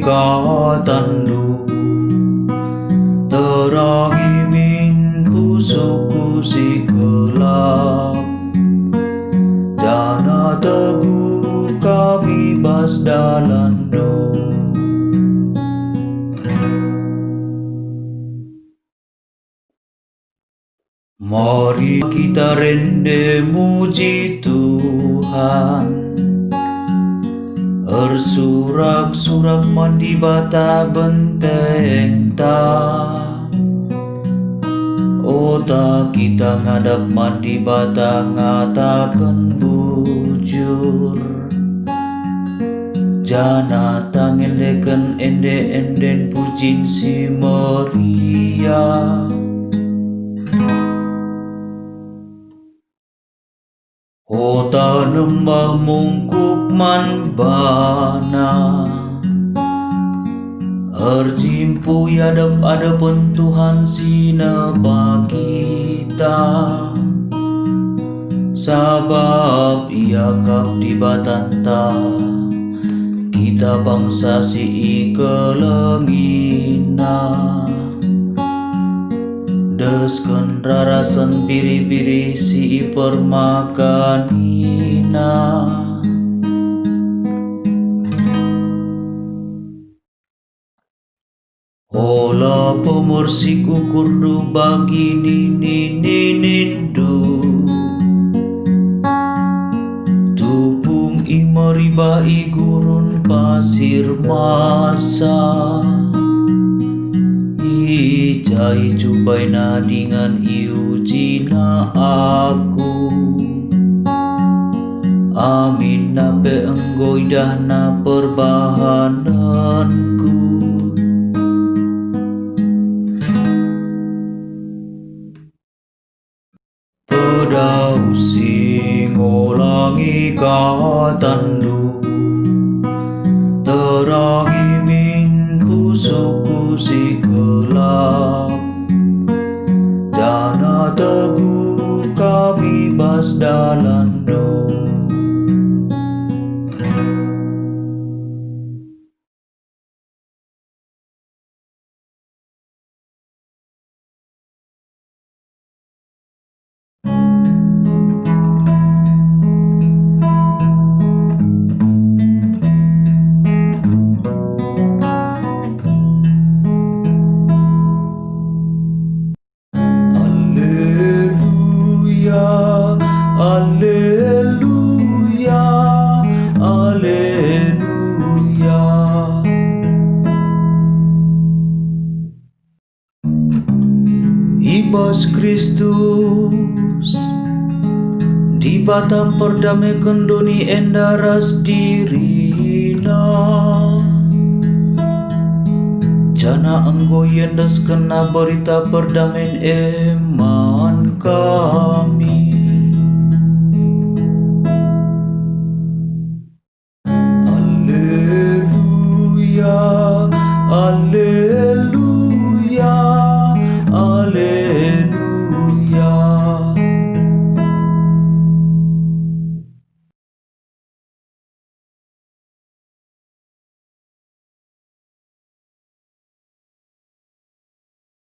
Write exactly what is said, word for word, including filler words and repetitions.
KataNdu, terangi min pusukku si gelap, janah teguh kami bas dalanNdu. Mari kita rende muji Tuhan, ersurak-surak man Dibata bentengta. Ota kita ngadap man Dibata ngataken bujur, janah tangendeken ende-enden pujin si meriah. Ota nembah mungkuk man baNa, erjimpuh i adep-adepen Tuhan si nepa kita. Sabap Ia kap Dibatanta, kita bangsa si ikelengiNa. Desken rarasen biri-biri si ipermakanina. Ola pemersik ukurndu bagi nini-ninindu. Tupung i meribah i gurun pasir Masa. I ja icubaina dingen iujina aku. Aminna pe enggo idahna perbahanenku. Pedauh si ngolangi katandu, terangi min pusukku si gelap, janah teguh kami bas dalanndu. Aleluya, aleluya, aleluya. I bas Kristus, Dibata mperdameken doni enda ras diriNa, janah enggo iendeskenNa berita perdamen e man kami. Aleluya, aleluya.